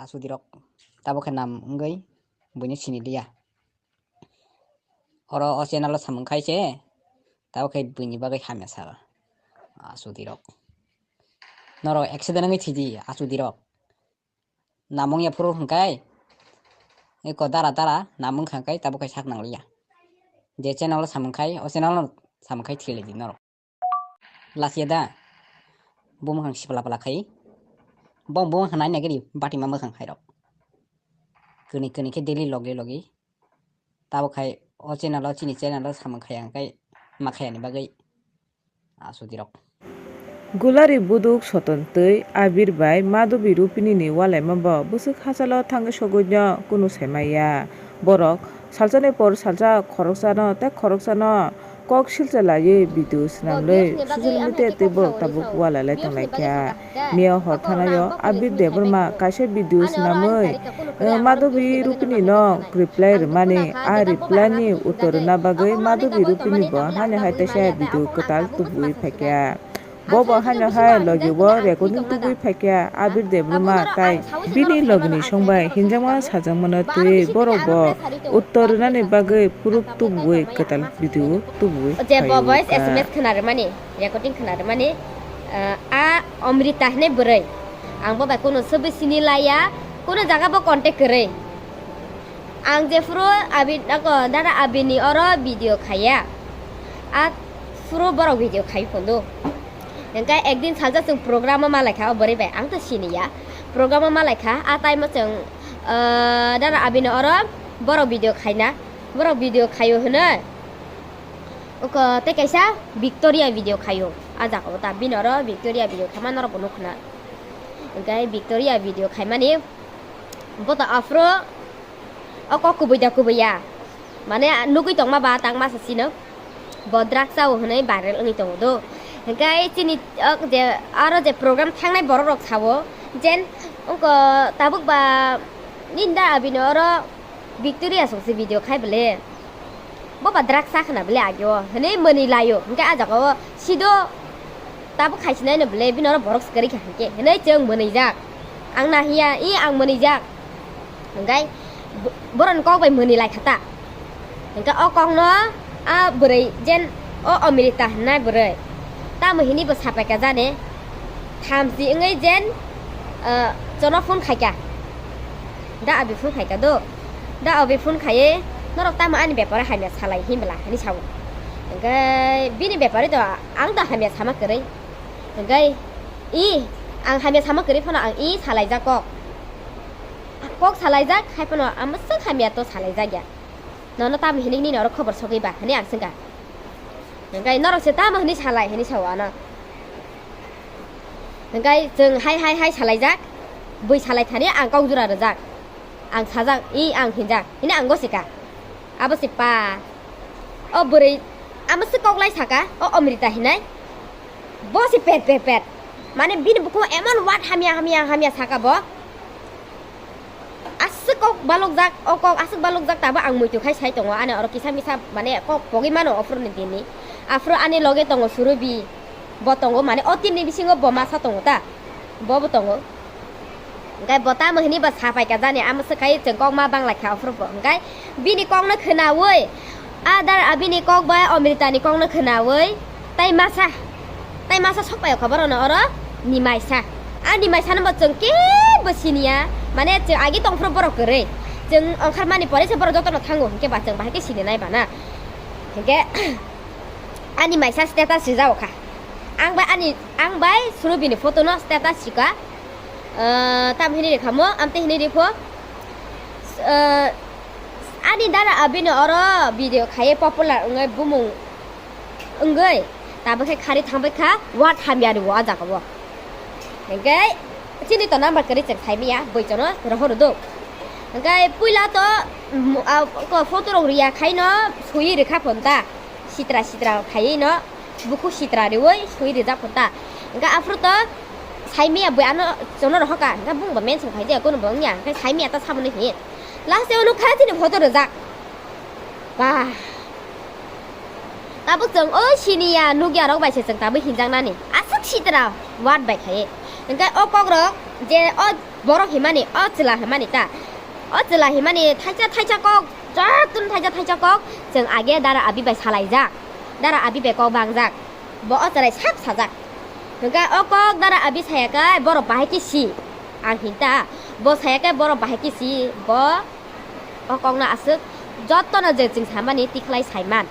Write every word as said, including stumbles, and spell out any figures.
Asudi rok tabuk khe nam wngwi buino sini liya. Oro o channel o samung khai se tabuk khe buini bagwi hamya sal. Asudi rok. Norok accident wngwi thidi asudi rok. Nam wngya phuru hwnkhai eko dara dara nam wngkha hwnkhai tabuk khe sak nangliya. Je channel o samung khai o channel o samung khai thilidi norok. Lachiya da. Bo mwkhang sipla pla khai. Bo bo mwkhang nai nai gari bati ma mwkhang khai rok. Kuni kuni khe daily logi logi. Tabo khai o channel o chini channel o samung khai ang khai ma khai ani bagwi. Asudi rok. Gulari buduk Soton twi Abir bai Madhubi Rupini ni walaima bo bwswk hachalo thangwi sogwi no kunu sai maya. Borok salsa ni por salsa khoroksa no tei khoroksa no kok silcha laiwi video swnamwi social media tei borok tabuk walai lai tong lai kha. Miya hor thanaio Abir Debbarma kaisa video swnamwi, eh, Madhubi Rupini no reply rwmani, a reply ni uttor rwna bagwi Madhubi Rupini bo hani hai teisa video kwtal tubui phaikha. Bo bo hano hai logi o recording tubui phaikha Abir Debbarma tai bini logini songbai hinjakma sajakmano twi borok bo uttor rwnani bagwi proof tubui kwtal video tubui je bo voice phaikha. S M S khna rwmani, recording khna rwmani, ah, a Amrita hwnwi bwrwi. Ang bo bai kuno sobi sini laiya, kuno jaga bo contact kwrwi. Ang jephuru abi, ako, dada abini oro video khaiya. A phuru borok video khai phundu. Hingke ekdin salsa chwng program o malaikha o bwrwi bai, ang to siniya. Program o malaikha, a time o chwng, ah, dada abini oro borok video khaina. Borok video khaio hwnwi. Oko tei kaisa Victoria video khaio. A jaga o ta bini oro Victoria video khaima norok bo nukhna. Hingke Victoria video khaimani bo to aphuru O kok kubui da kubui ya. Mane nugui tongma ba tangma sa sino. Bo drugs chao hwnwi viral wngwi tongo do. Hingke chini, o je, aro je program thangnai borok rok sao. Jen wngko tabuk ba ninda abini oro Victoria songsi video khai bole. Bo ba drugs cha khna bole agyo. Hwnwi mwnwi laio. Hingke a jaga o sido Tabuk khaisinai no bole bini oro borok swkari kha hinkhe hinui chwng mwnwijak. Ang nahiya, i ang mwnwijak. Hingkai bo-, boroni kok bai mwnwi lai kha ta. Hingke o kok no a bwrwi jen o Amrita hinnai bwrwi. Tamo hini bo sapai kha jani. Thamchi wngwi jen, ah, chono phone khai kha. Da abi phone khai kha do. Da abi phone khaiwi norok tamo ani beparo hamya salai hinbwla hinui sao. Hingke bini bepari to ang to hamya sama kwrwi. Hingke i ang hamya sama kwrwi phano ang i salaijak kok. Kok salaijak hai phano ang bwswk hamya to salaijak ya. Nono tamo hinui nini oro khobor sogwi ba hinui ang swngkha. Hingke norok se tamo hinui salai hinui sao ano. Hingke chwng hai hai hai salaijak, bui salai thani ang kok jora rwjak. Ang sajak, i ang hinjak, hini ang gosika. Abo se pa. O bwrwi, amo se koklai saka, o Amrita hinai. Bo se pet pet pet. Mane bini bukhuk emon word hamya hamya hamya saka bo. Aswk kok balokjak, o kok aswk balokjak tabo ang muitu khai sai tongo. Ani oro kisa misa mane kok pogwi mano ophru ni dini. Aphru ani loge tongo Surubi. Bo tongo, mane o team ni bisingo bo masa tongo ta? Bo bo tongo. Hingkai bo tamo hini bo sapai ka jani, amo swkhai chwng kok ma bang lai kha ophru bo. Hingkai bini kok no khwnawi, a dar, a bini kok bai Amrita ni kok no khwnawi, tai masa, tai masa sok pai kha borok no oro ni maisa. A ni maisa no bo chwng kebo siniya, mane chwng agi tong phuru borok kwrwi. Chwng ongkhar mani pore se borok joto no thango, hingke ba chwng bahai khe sini nai bana. Hingke Ani maisa status rijak kha. Ang bai ani, ang bai Surubini photo no status rika. Eh, tam hini rikha mo, amte hini ripho. Eh, ani dara abini oro video khaye popular wngwi bumung wngwi. Tabukhe khari thangbai kha, word hamya rio a jaga o. Hingke chini to number kwrwi chwng saimanya, boichono rohor do. Hingke puila to, mm, a, ko photo rok riya khaino sui rikha phonta. Sitra sitra khaiwi no, bukhuk sitra riwi sui rijak phonta. Hingke aphuru to saimanya bui ano chono rohoka, hingke bung bo mention khaijak, kono bo wngya, hingke saimanya ta samani hi. Last o nukha chini photo rijak. Ba. Tabuk chwng o siniya nukya rok bai se chwng tabuk hinjaknani. Aswk sitra word bai khai. Hingke o kok rok je o Borok himani, o chwla himani ta. O chwla himani thaisa thaisa kok, jotun thaisa thaisa kok, chwng age Dara Abi bai salaijak. Dara Abi bai kok bangjak. Bo o chwrai sak sajak. Hwnkhe o kok Dara Abi saya khe borok bahai khe si. Ang hinta, bo saya khe borok bahai khe si, bo o kokno aswk jotono je chwng samani tikhlai saiman.